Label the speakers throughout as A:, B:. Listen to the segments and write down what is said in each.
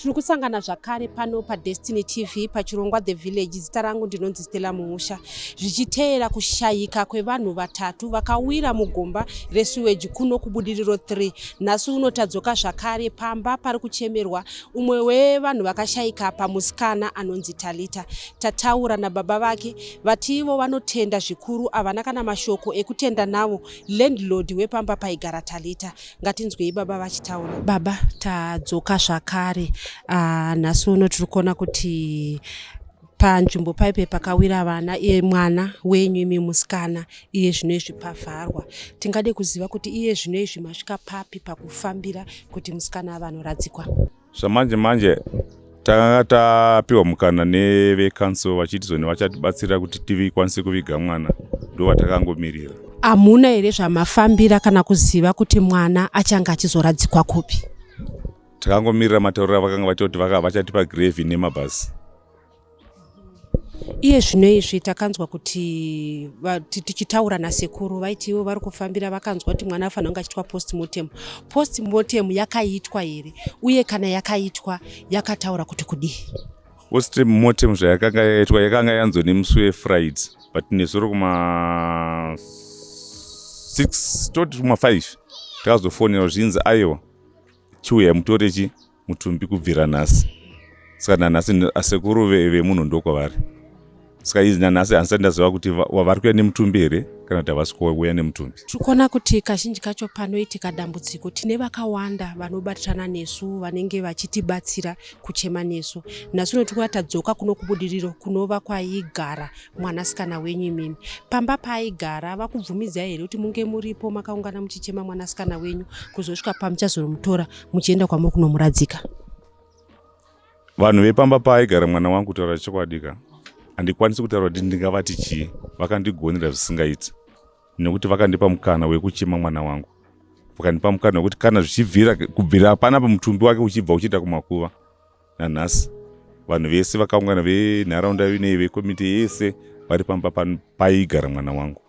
A: Tiri kusangana zvakare pano paDestiny TV pachirongwa The Village. Zita rangu ndinonzi Stella Muusha. Zvichiteera kushayika kwevanhu vatatu vakawira mugomba resuweji kuno kuBudiriro 3. Nhasi uno tadzoka zvakare pamba pari kuchemerwa umwe wevanhu vakashayika apa, musikana anonzi Talita. Tataura nababa vake vati ivo vanotenda zvikuru, havana kana mashoko ekutenda navo landlord wepamba paigara Talita. Ngatinzwei baba vachitaura. Baba, tadzoka zvakare nhasi uno tiri kuona kuti panzvimbo paipe pakawira vana, iye mwana wenyu imi musikana, iye zvino izvi pavharwa. Tingade kuziva kuti iye zvino izvi masvika papi pakufambira kuti musikana ava anoradzikwa?
B: Zvamanje manje takanga tapiwa mukana nevecouncil vachiti zoni vachatibatsira kuti tikwanise kuviga mwana, ndo vatakangomirira.
A: Hamuna here zvamafambira kana kuziva kuti mwana achange achizoradzikwa kupi?
B: Takangomirira matauriro avakanga vaita kuti vachatipa grave nemabhasi.
A: Iye zvino izvi takanzwa kuti tichitaura nasekuru vaiti ivo vari kufambira, vakanzwa kuti mwana afanira kunge achiitwa postmortem. Postmortem yakaitwa here, uye kana yakaitwa yakataura kuti kudii?
B: Postmortem zvayakanga yaitwa yakanga yanzo nemusi weFriday, but nezuro kuma 6 toti kuma 5 takazofonera zvinzi aiwa, chiuyai mutore chi mutumbi kubvira nhasi. Saka nanhasi asekuru vemunhu ndokwavari. Saka izi nanhasi handisati ndaziva kuti vari kuuya nemutumbi here kana kuti havasi kuuya nemutumbi.
A: Tiri kuona kuti kazhinji kacho panoitika dambudziko tine vakawanda vanobatirana nesu, vanenge vachitibatsira kuchema nesu. Nhasi uno tiri kuona tadzoka kuno kuBudiriro kunova kwaigara mwanasikana wenyu imimi. Pamba paaigara vakubvumidzai here kuti munge muripo makaungana muchichema mwanasikana wenyu kuzosvika pamuchazomutora muchienda kwamuri kunomuradzika?
B: Vanhu vepamba paaigara mwana wangu, kutaura chokwadi ka, handikwanisi kutaura kuti ndingavati chii. Vakandigonera zvisingaiti nekuti vakandipa mukana wekuchema mwana wangu, vakandipa mukana wekuti kana zvichibvira kubvira panapa mutumbi wake uchibva uchienda kumakuva. Nanhasi vanhu vese vakaungana venharaunda inei, vekomiti yese vari pamba paigara mwana wangu.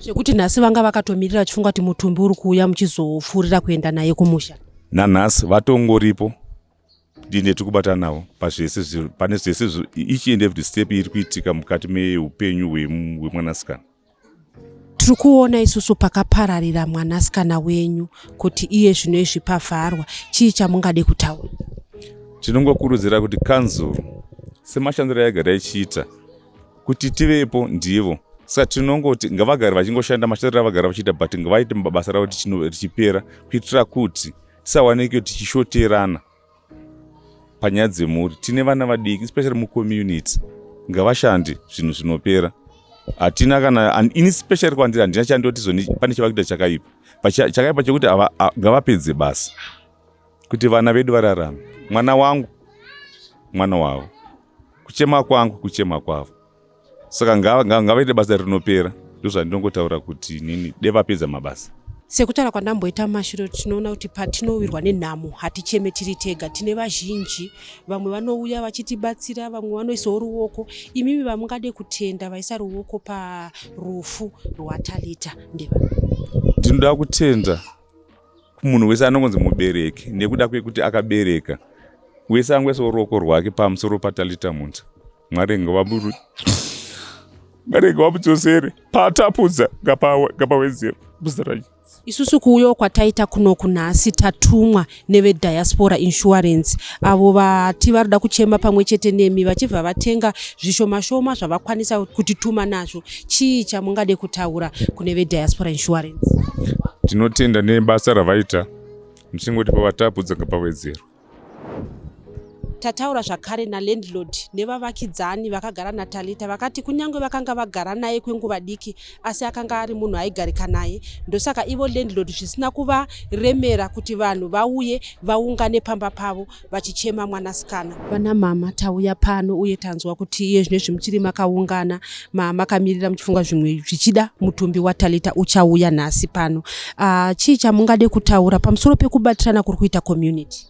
A: Zvekuti nhasi vanga vakatomirira vachifunga kuti mutumbi uri kuuya muchizopfuurira kuenda naye kumusha.
B: Nanhasi vatongoripo, ndine tiri kubata navo pazvese, pane zvese, each and every step iri kuitika mukati meupenyu hwemwanasikana.
A: Tiri kuona isusu pakapararira mwanasikana wenyu kuti iye zvino izvi pavharwa. Chii chamungade kutaura?
B: Tinongokurudzira kuti kanzuru semashandiro ayagara ichiita kuti tivepo ndivo, saka tinongoti ngavagare vachingoshanda mashandiro avagara vachiita, but ngavaite basa ravo richipera kuitira kuti tisawanike tichishoterana panyaya dzemhuri. Tine vana vadiki, especially mucommunity, ngavashande zvinhu zvinopera. Hatina kana ini especially kwandiri handina chandoti zoni pane chavakuita chakaipa. Chakaipa chekuti ngavapedze basa kuti vana vedu vararame. Mwana wangu mwana wavo, kuchema kwangu kuchema kwavo, saka ngavaite basa rinopera. Ndozvandinongotaura kuti nini devapedza mabasa.
A: Sekutaura kwandamboita mumashure, tinoona kuti patinowirwa nenhamo haticheme tiri tega, tine vazhinji, vamwe vanouya vachitibatsira, vamwe vanoisawo ruoko. Imimi vamungade kutenda vaisa ruoko parufu rwaTalita ndeva?
B: Ndinoda kutenda munhu wese anongonzi mubereki nekuda kwekuti akabereka, wese angoisawo ruoko rwake pamusoro paTalita Munta. Mwari ngavamudzosere paatapudza, ngapawedzere muzita raJesu.
A: Isusu kuuyawo kwataita kunoku nhasi tatumwa neveDiaspora Insurance, avo vati varida kuchema pamwe chete nemi, vachibva vatenga zvishoma shoma zvavakwanisa kutituma nazvo. Chii chamungade kutaura kune veDiaspora Insurance?
B: Tinotenda nebasa ravaita, muchingoti pavatapudza ngapawedzerwe.
A: Tataura zvakare nalandlord nevavakidzani vakagara naTalita, vakati kunyange vakanga vagara naye kwenguva diki, asi akanga ari munhu aigarika naye, ndosaka ivo landlord zvisina kuvaremera kuti vanhu vauye vaungane pamba pavo vachichema mwanasikana. Vana mama, tauya pano uye tanzwa kuti iye zvino izvi muchiri makaungana, makamirira muchifunga zvimwe zvichida mutumbi waTalita uchauya nhasi pano. Chii chamungade kutaura pamusoro pekubatirana kuri kuita community?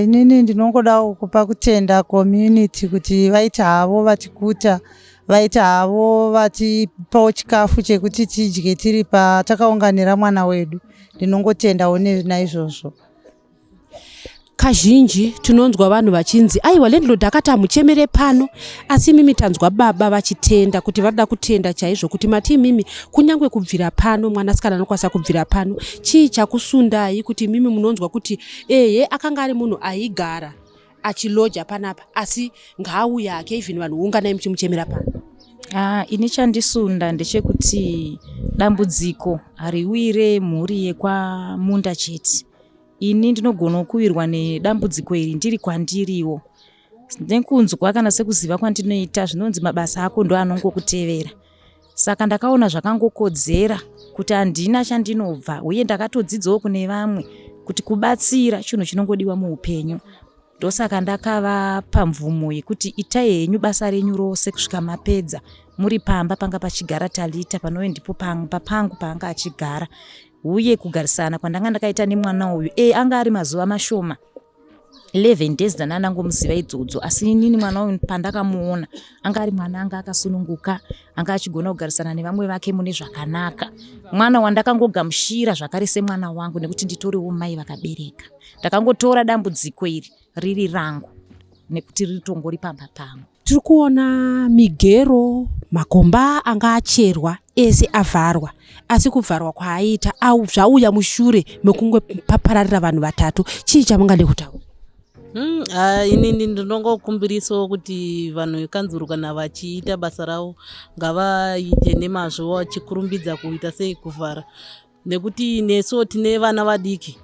C: Inini ndinongodawo kupa kutenda community kuti vaita havo vatikuta, vaita havo vatipawo chikafu chekuti tidye tiri patakaunganira mwana wedu. Ndinongotendawo naizvozvo.
A: Kazhinji tinonzwa vanhu vachinzi aiwa landlord akati hamuchemere pano, asi imimi tanzwa baba vachitenda kuti vanoda kutenda chaizvo kuti mati imimi kunyange kubvira pano mwanasikana anokwanisa kubvira pano. Chii chakusundai kuti imimi munonzwa kuti ehe akanga ari munhu aigara achiloja panapa asi ngaauye hake even vanhu unganai muchimuchemera pano?
D: Ah, ini chandisunda ndechekuti dambudziko hariwire mhuri yekwamunda chete. Ini ndinogona kuwirwa nedambudziko iri ndiri kwandiriwo. Nekunzwa kana sekuziva kwandinoita zvinonzi mabasa ako ndo anongokutevera. Saka ndakaona zvakangokodzera kuti handina chandinobva uye ndakatodzidzawo kune vamwe kuti kubatsira chinhu chinongodiwa muupenyu. Ndosaka ndakavapa mvumo yekuti itai henyu basa renyu rose kusvika mapedza muri pamba panga pachigara Talita panove ndipo pamba pangu paanga achigara uye kugarisana kwandanga ndakaita nemwana uyu e anga ari mazuva mashoma 11 days dzana ndangomuziva idzodzo asi inini mwana uyu pandakamuona anga ari mwana anga akasununguka anga achigona kugarisana nevamwe vake mune zvakanaka mwana wandakangogamushira zvakare semwana wangu nekuti nditoriwo mai vakabereka ndakangotora dambudziko iri riri rangu nekuti ritongori pamba pangu.
A: Tiri kuona migero, makomba anga acherwa ese avharwa, asi kuvharwa kwaaita zvauya mushure mekunge papararira vanhu vatatu. Chii chamungade kutaura?
E: Inini ndinongokumbirisawo kuti vanhu vekanzuru kana vachiita basa ravo ngavaite nemazvo vachikurumbidza kuita sei kuvhara nekuti nesuwo tine vana vadiki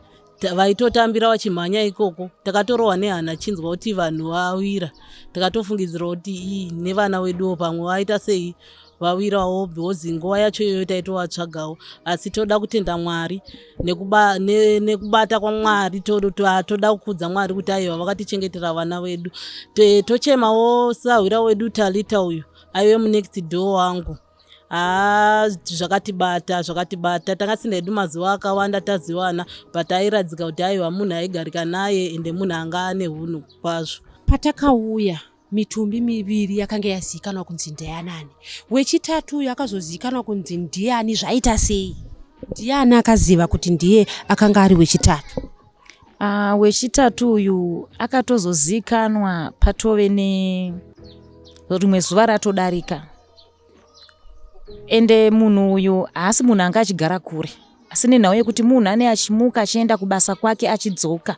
E: vaitotambira vachimhanya ikoko takatorohwa nehana chinzwa kuti vanhu vawira takatofungidzira kuti ii nevana veduwo pamwe vaita sei vawirawo because nguva yacho iyoyo taitovatsvagawo asi toda kutenda Mwari nekubata kwaMwari toda kukudza Mwari kuti aiwa vakatichengetera vana vedu. Tochemawo sahwira wedu Talita uyu aive munext door wangu. Haa zvakatibata zvakatibata tanga tisina hedu mazuva akawanda taziwana but airadzika kuti aiwa munhu aigarika naye ende munhu anga ane hunhu kwazvo.
A: Patakauya mitumbi miviri yakanga yazivikanwa kunzi ndeyanani, wechitatu uyu akazozivikanwa kunzi ndiani, zvaita sei? Ndiani akaziva kuti ndiye akanga ari wechitatu?
D: Wechitatu uyu akatozozivikanwa patove nerimwe zuva ratodarika. Ende munhu uyu haasi munhu anga achigara kure asi nenhau yekuti munhu ane achimuka achienda kubasa kwake achidzoka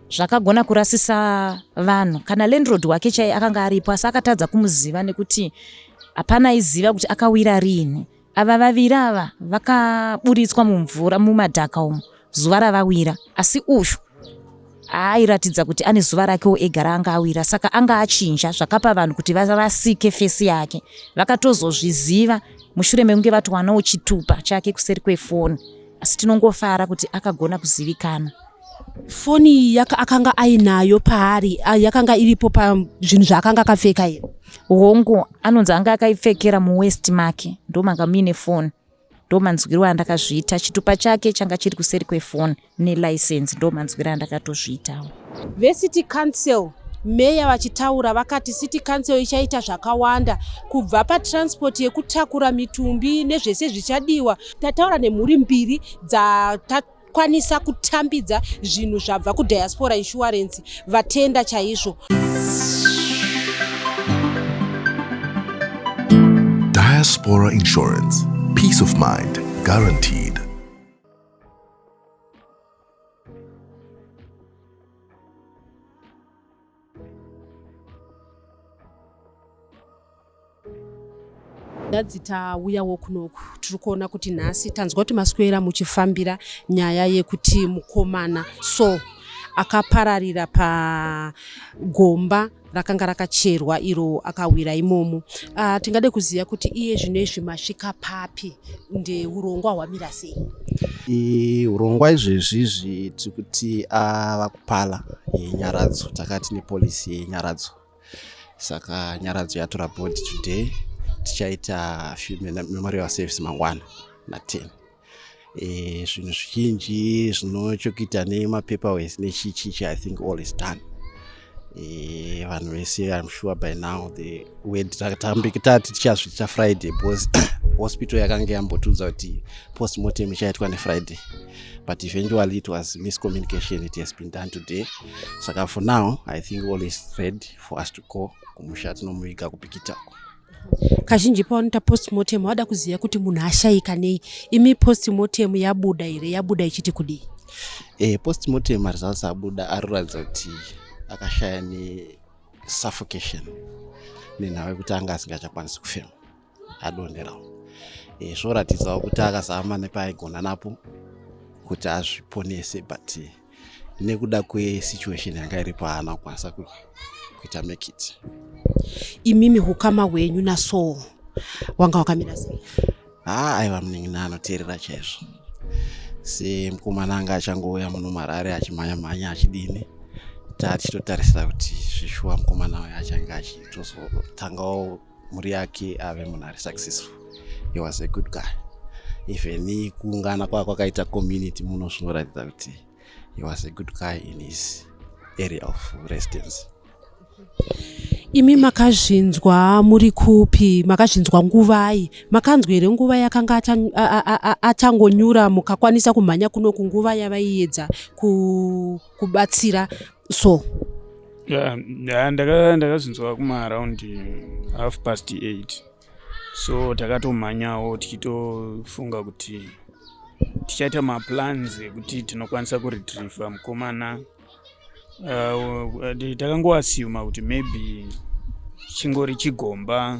D: zvakagona kurasisa vanhu. Kana landlord wake chaiye akanga aripo asi akatadza kumuziva nekuti hapana aiziva kuti akawira riini. Ava vaviri ava vakaburitswa mumvura mumadhaka umu zuva ravawira asi uyu airatidza kuti ane zuva rakewo ega raanga awira saka anga achinja zvakapa vanhu kuti varasike fesi yake. Vakatozozviziva mushure mekunge vatowanawo chitupa chake kuseri kwefoni asi tinongofara kuti akagona kuzivikanwa.
A: Foni iyi akanga ainayo paari yakanga iripo pazvinhu zvaakanga akapfeka here?
D: Hongu, anonzi anga akaipfekera muwest make ndomanga muine foni ndomanzwiro andakazviita. Chitupa chake changa chiri kuseri kwefoni nelicense ndomanzwiro andakatozviitawo.
A: VeCity Council meya vachitaura vakati City Council ichaita zvakawanda kubva patransport yekutakura mitumbi nezvese zvichadiwa. Tataura nemhuri mbiri dzatakwanisa kutambidza zvinhu zvabva kuDiaspora Insurance, vatenda chaizvo.
F: Diaspora Insurance. Peace of mind guaranteed.
A: Dadzi tauyawo kunoku tiri kuona kuti nhasi tanzwa kuti maswera muchifambira nyaya yekuti mukomana so akapararira pagomba rakanga rakacherwa iro akawira imomo. Tingade kuziva kuti iye zvino izvi masvika papi ndeurongwa hwamira sei?
G: Urongwa izvezvi izvi tiri kuti ava kupala yenyaradzo takati nepolisi yenyaradzo saka nyaradzo yatora body today tichaita memorial service mangwana na10. Zvinhu zvizhinji zvinochokuita nemapaperworks nechichichi I think all is done. Vanhu vese I'm sure by now the word tati tichazviita Friday because Hospital yakanga yambotiudza kuti postmortem ichaitwa neFriday, but eventually it was miscommunication. It has been done today. Saka for now I think all is ready for us to go kumusha, tinomuviga kuBikita uko.
A: Kazhinji pavanoita postmortem vada kuziva kuti munhu ashayika nei. Imi, postmortem yabuda here? Yabuda ichiti kudii?
G: Postmortem maresults abuda ari kuratidza kuti akashaya nesuffocation, nenhau yekuti anga asingachakwanisi kufema, adonherawo. Zvoratidzawo kuti akazama nepaaigona napo kuti azviponese, but nekuda kwesituation yanga iripo haana kukwanisa kuita make it.
A: Imimi, ukama hwenyu naSoul wanga wakamira sei?
G: Haa, aiwa, munin'ina anoteerera chaizvo. Semukomana anga achangouya muno muHarare achimhanya mhanya achidini, tatichitotarisira kuti zvishuwa mukomana uyu achange achitozotangawo mhuri yake, ave munhu ari successful. He was a good guy. Even kuungana kwakaita community muno zvinoratidza kuti he was a good guy in his area of residence.
A: Imi makazvinzwa muri kupi? Makazvinzwa nguvai? Makanzwa here nguva yakanga achangonyura, mukakwanisa kumhanya kuno kunguva yavaiedza kubatsira so?
H: Yeah, ndakazvinzwa kumaaround 8:30, so takatomhanyawo tichitofunga kuti tichaita maplans ekuti tinokwanisa kuretrieva mukomana. Takangoasuma kuti maybe chingori chigomba,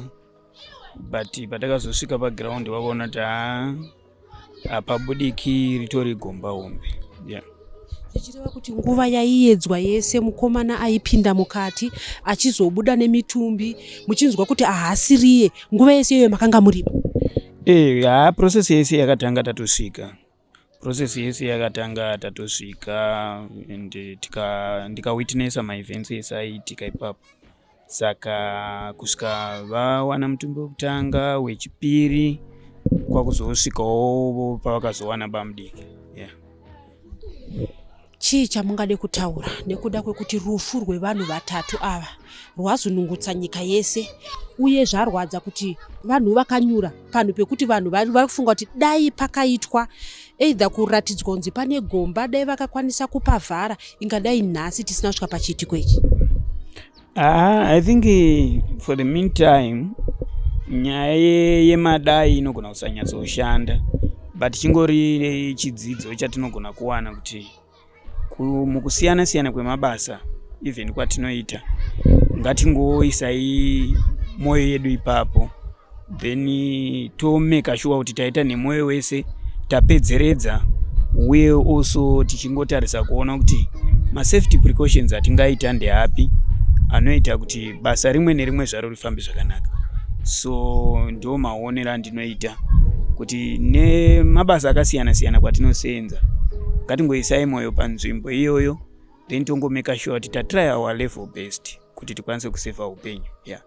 H: but patakazosvika paground vakaona kuti haa, hapabudiki, ritori gomba hombe, yeah.
A: Zvichireva kuti nguva yaiedzwa yese mukomana aipinda mukati achizobuda nemitumbi, muchinzwa kuti haasiriye, nguva yese iyoyo makanga muripo?
H: Haa, process yese yakatanga tatosvika. Process yese yakatanga tatosvika and ndikawitnessa maevents ese aiitika ipapo. Saka kusvika vawana mutumbi wekutanga, wechipiri, kwakuzosvikawo pavakazowana bamudiki, yeah.
A: Chii chamungade kutaura nekuda kwekuti rufu rwevanhu vatatu ava rwazunungutsa nyika yese, uye zvarwadza kuti vanhu vakanyura panhu pekuti vanhu vari kufunga kuti dai pakaitwa either kuratidzwa kunzi pane gomba, dai vakakwanisa kupavhara, ingadai nhasi tisina kusvika pachiitiko ichi?
H: Ah, I think for the meantime nyaya yemadai inogona kusanyatsoshanda, but chingori chidzidzo chatinogona kuwana kuti mukusiyana siyana kwemabasa, even kwatinoita, ngatingoisai mwoyo yedu ipapo, then tomeka sure kuti taita nemwoyo wese, tapedzeredza, uye also tichingotarisa kuona kuti masafety precautions atingaita ndeapi anoita kuti basa rimwe nerimwe zvaro rifambe zvakanaka. So ndo maonero andinoita kuti nemabasa akasiyana siyana kwatinosenza, ngatingoisai mwoyo panzvimbo iyoyo, then tongomeka sure kuti tatry our level best kuti tikwanise kusevha upenyu, yeah.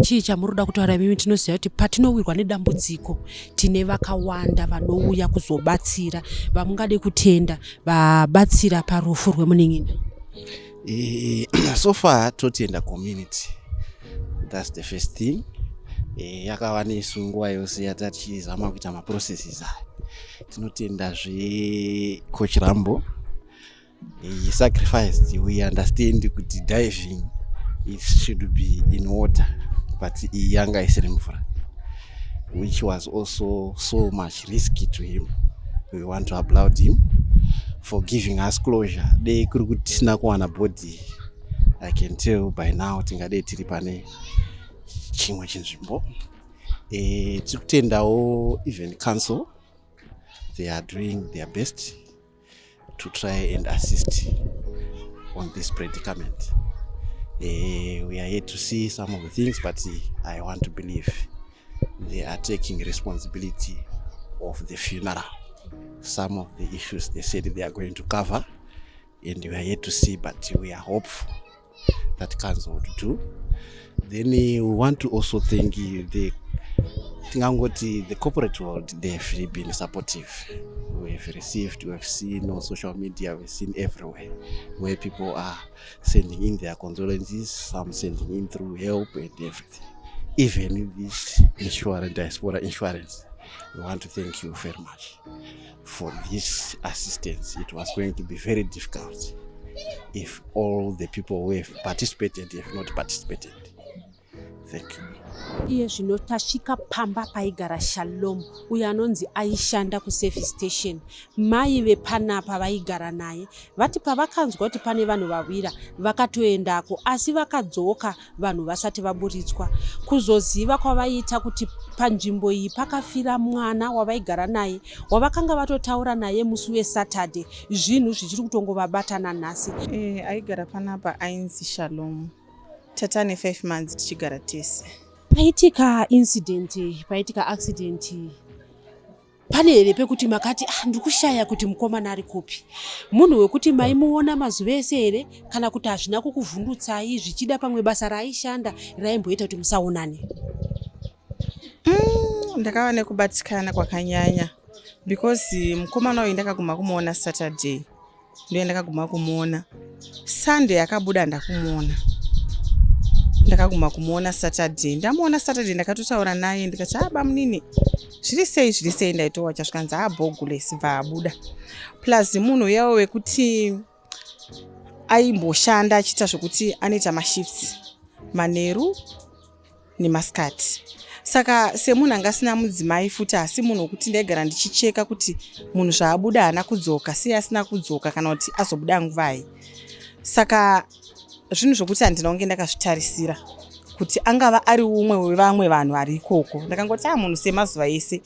A: Chii chamuri kuda kutaura imimi? Tinoziva kuti patinowirwa nedambudziko tine vakawanda vanouya kuzobatsira. Vamungade kutenda vabatsira parufu rwemunin'ina?
G: So far totenda community, that's the first thing. Yakava nesu nguva yose yatachizama kuita maprocesses aya. Tinotendazve Coach Rambo. He sacrificed. We understand kuti diving, it should be in water, but iyi yanga isiri mvura, which was also so much risky to him. We want to applaud him for giving us closure. Dei kuri kuti tisina kuwana body, I can tell by now tingadei tiri pane chimwe chinzvimbo. Tiri kutendawo even council. They are doing their best to try and assist on this predicament. We are yet to see some of the things, but I want to believe they are taking responsibility of the funeral. Some of the issues they said they are going to cover, and we are yet to see, but we are hopeful that council would do. Then we want to also thank the tingangoti the corporate world. They've been supportive. We have received, we have seen on social media, we've seen everywhere where people are sending in their condolences, some sending in through help and everything. Even this insurance, diaspora insurance, we want to thank you very much for this assistance. It was going to be very difficult if all the people who have participated have not participated. Thank you.
A: Iye zvino tasvika pamba paigara Shalom, uyo anonzi aishanda kuservice station. Mai vepanapa vaigara naye vati pavakanzwa kuti pane vanhu vawira, vakatoendako, asi vakadzoka vanhu vasati vaburitswa. Kuzoziva kwavaiita kuti panzvimbo iyi pakafira mwana wavaigara naye, wavakanga vatotaura naye musi weSaturday, zvinhu zvichiri kutongovabata nanhasi.
I: Aigara panapa ainzi Shalom. Tatane 5 months tichigara tese.
A: Paitika incident, paitika accident, pane here pekuti makati, "Ah, ndiri kushaya kuti mukomana ari kupi"? Munhu wekuti maimuona mazuva ese here, kana kuti hazvina kukuvhundutsai, zvichida pamwe basa raaishanda raimboita kuti musaonane?
I: Ndakava nekubatikana kwakanyanya because mukomana uyu ndakaguma kumuona Saturday, ndiye ndakaguma kumuona. Sunday akabuda ndakumuona. Ndakaguma kumuona Saturday. Ndamuona Saturday, ndakatotaura naye ndikati, "Ah, bamunini, zviri sei, zviri sei?" Ndaitowacha, zvikanzi, "Abhogulesi." Bva abuda. Plus munhu uyawo wekuti aimboshanda achiita zvokuti anoita mashifts manheru nemasikati. Saka semunhu anga asina mudzimai futi, asi munhu wekuti ndaigara ndichicheka kuti munhu zvaabuda haana kudzoka sei, asina kudzoka, kana kuti azobuda nguvai. Saka zvinhu zvokuti handina kunge ndakazvitarisira kuti angava ari umwe wevamwe vanhu vari ikoko. Ndakangoti, "A, munhu semazuva ese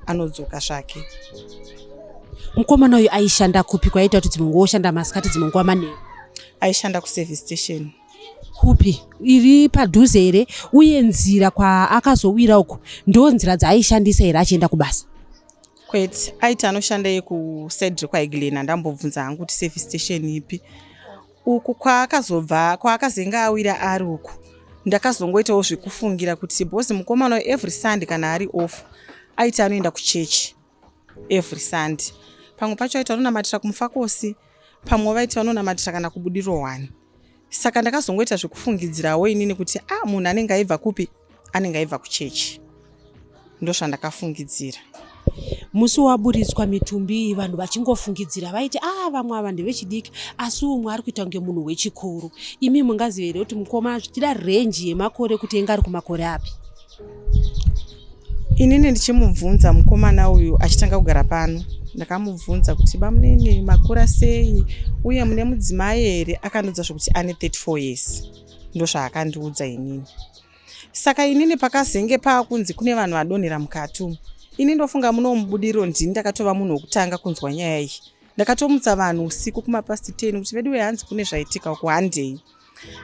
I: anodzoka zvake."
A: Mukomana uyu aishanda kupi kwaiita kuti dzimwe nguva oshanda masikati, dzimwe nguva manheru?
I: Aishanda kuservice station.
A: Kupi? Iri padhuze here? Uye nzira kwaakazowira uku ndo nzira dzaaishandisa here achienda kubasa?
I: Kwete, aiti anoshanda kuside rekwaIglen. Handambobvunza hangu kuti service station ipi. Uku kwaakazobva, kwaakazenge awira ari uku, ndakazongoitawo zvekufungira kuti because mukomana every Sunday kana ari off aiti anoenda kuchechi every Sunday. Pamwe pacho aiti vanonamatira kuMufakosi, pamwe vaiti vanonamatira kana kuBudiro 1. Saka ndakazongoita zvekufungidzirawo inini kuti, a ah, munhu anenge aibva kupi? Anenge aibva kuchechi. Ndozvandakafungidzira.
A: Musi waburitswa mitumbi iyi, vanhu vachingofungidzira vaiti, "A, ah, vamwe ava ndevechidiki, asi umwe ari kuita kunge munhu wechikuru." Imi mungaziva here kuti mukomana, zvichida range yemakore, kuti enge ari kumakore api?
I: Inini ndichimubvunza mukomana uyu achitanga kugara pano, ndakamubvunza kuti, "Bamunini, makura sei uye mune mudzimai here?" Akandiudza zvokuti ane 34 years. Ndozvaakandiudza inini. Saka inini pakazenge paakunzi kune vanhu vadonhera mukati umu, ini ndofunga muno muBudiriro ndini ndakatova munhu wekutanga kunzwa nyaya iyi. Ndakatomutsa vanhu usiku kumapast 10 kuti, "Vedu, hanzi kune zvaitika uku, handei."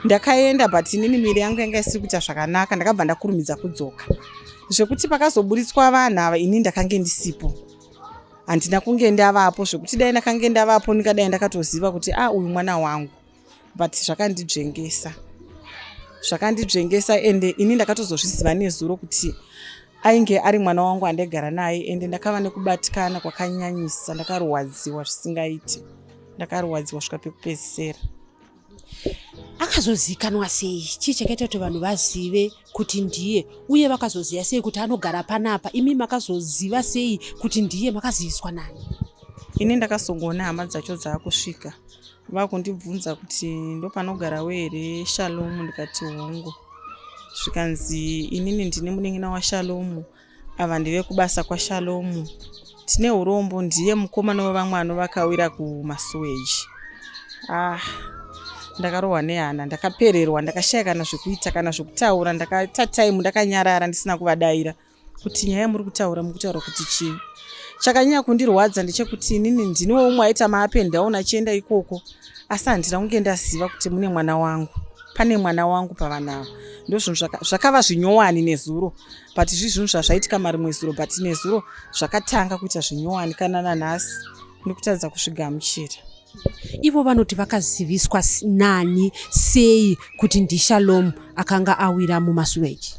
I: Ndakaenda, but inini miri yangu yanga isiri kuita zvakanaka. Ndakabva ndakurumidza kudzoka. Zvekuti pakazoburitswa vanhu ava, ini ndakange ndisipo, handina kunge ndavapo. Zvekuti dai ndakange ndavapo, ndingadai ndakatoziva kuti, "A, ah, uyu mwana wangu." But zvakandidzvengesa, zvakandidzvengesa. Ende ini ndakatozozviziva nezuro kuti ainge ari mwana wangu andaigara naye. Ende ndakava nekubatikana kwakanyanyisa. Ndakarwadziwa zvisingaiti, ndakarwadziwa svika pekupedzisira.
A: Akazozikanwa sei? Chii chakaita kuti vanhu vazive kuti ndiye? Uye vakazoziva sei kuti anogara panapa? Imi makazoziva sei kuti ndiye? Makaziviswa nani?
I: Ini ndakazongoona hama dzacho dzaakusvika, vakundibvunza kuti, "Ndopanogarawo here Shalomu?" Ndikati, "Hongu." Zvikanzi, "Inini ndine munin'ina waShalomu, ava ndeve kubasa kwaShalomu. Tine urombo, ndiye mukomana wevamwe anovakawira kumasuweji." Ah, ndakarohwa nehana, ndakapererwa, ndakashaya kana zvekuita kana zvekutaura. Ndakaita time ndakanyarara, ndisina kuvadaira kuti nyaya muri kutaura, muri kutaura kuti chii. Chakanyanya kundirwadza ndechekuti inini ndiniwo umwe aita maup and down achienda ikoko, asi handina kunge ndaziva kuti mune mwana wangu, pane mwana wangu pavanhu ava. Ndo zvinhu zvakava zvinyowani nezuro, but zvi zvinhu zvazvaitika marimwe zuro, but nezuro zvakatanga kuita zvinyowani. Kana nanhasi ndikutadza kuzvigamuchira.
A: Ivo vanoti vakaziviswa nani, sei kuti ndiShalom akanga awira mumasuweji?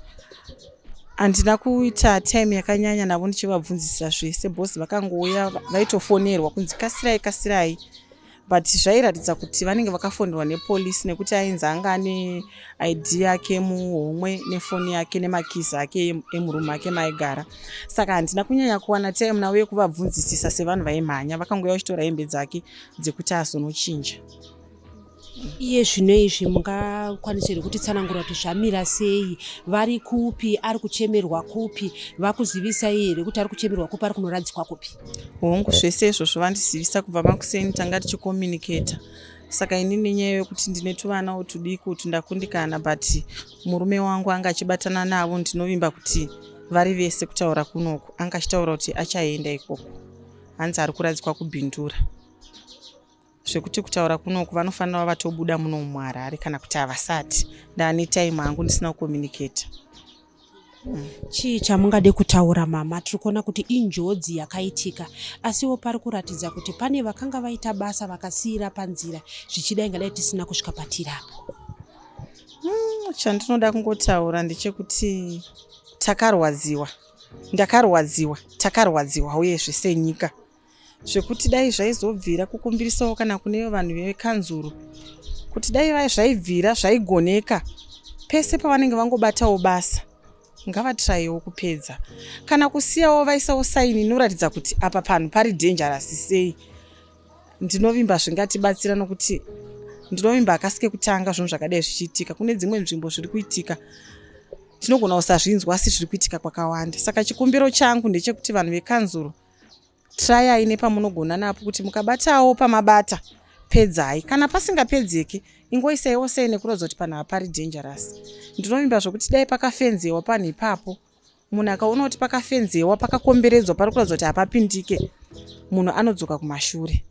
I: Handina kuita time yakanyanya navo ndichivabvunzisa zvese because vakangouya, vaitofonerwa kunzi, "Kasirai, kasirai." But zvairatidza kuti vanenge vakafonerwa nepolisi nekuti ainzi anga ane ID yake muhomwe nefoni yake nemakizi ake emurumu ake maaigara. Saka handina kunyanya kuwana time navo yekuvabvunzisisa sevanhu vaimhanya, vakangouya vachitora hembe dzake dzekuti azonochinja.
A: Iye zvino izvi mungakwanisa here kutitsanangura kuti zvamira sei, vari kupi, ari kuchemerwa kupi, vakuzivisai here kuti ari kuchemerwa kupi, ari kunoradzikwa kupi?
I: Hongu, zvese izvozvo vandizivisa kubva makuseni, tanga tichicommunicata. Saka ini nenyaya yekuti ndine tuvanawo tudiki utu ndakundikana, but murume wangu anga achibatana navo. Ndinovimba kuti vari vese kutaura kunoku, anga achitaura kuti achaenda ikoko, hanzi ari kuradzikwa kuBindura, zvekuti kutaura kunoku vanofanira vatobuda muno muHarare kana kuti havasati. Ndaane time hangu ndisina kucommunicata.
A: Chii chamungade kutaura, mama? Tiri kuona kuti injodzi yakaitika, asiwo pari kuratidza kuti pane vakanga vaita basa vakasiyira panzira, zvichida ingadai tisina kusvika patiri apa.
I: Chandinoda kungotaura ndechekuti takarwadziwa, ndakarwadziwa, takarwadziwa uyezve senyika, zvekuti dai zvaizobvira kukumbirisawo kana kune vanhu vekanzuru kuti dai zvaibvira, zvaigoneka, pese pavanenge vangobatawo basa ngavatraiwo kupedza kana kusiyawo vaisawo sign inoratidza kuti apa panhu pari dangerous sei. Ndinovimba zvingatibatsira nokuti ndinovimba akasike kutanga zvinhu zvakadai zvichiitika. Kune dzimwe nzvimbo zviri kuitika, tinogona kusazvinzwa, asi zviri kuitika kwakawanda. Saka chikumbiro changu ndechekuti vanhu vekanzuro, trayai nepamunogona napo kuti mukabatawo pamabata pedzai. Kana pasingapedzeki, ingoisaiwo sei nekuratidza kuti panhu hapari dangerous. Ndinovimba zvokuti dai pakafenzewa panhu ipapo, munhu akaona kuti pakafenzewa, pakakomberedzwa, pari kuratidza kuti hapapindike, munhu anodzoka kumashure.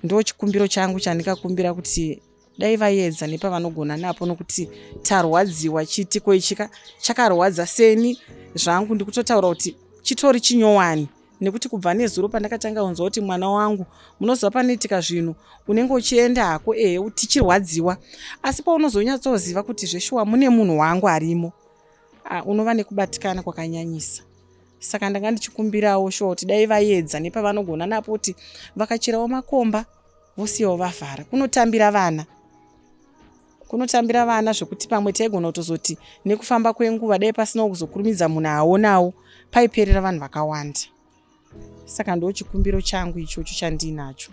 I: Ndo chikumbiro changu chandikakumbira kuti dai vaedza nepavanogona napo, nokuti tarwadziwa. Chiitiko ichi chakarwadza. Seni zvangu ndikutotaura kuti chitori chinyowani, nekuti kubva nezuro pandakatanga kunzwa kuti mwana wangu, munoziva panoitika zvinhu unenge uchienda hako, ehe, tichirwadziwa, asi paunozonyatsoziva kuti zveshuwa mune munhu wangu arimo, unova nekubatikana kwakanyanyisa. Saka ndanga ndichikumbirawo shuwa kuti dai vaedza nepavanogona napo kuti vakacherawo makomba, vosiyawo vavhara kunotambira vana, kunotambira vana, zvekuti pamwe taigona kutozoti nekufamba kwenguva dai pasina kuzokurumidza munhu aonawo, paiperera vanhu vakawanda. Saka ndo chikumbiro changu ichocho chandiinacho.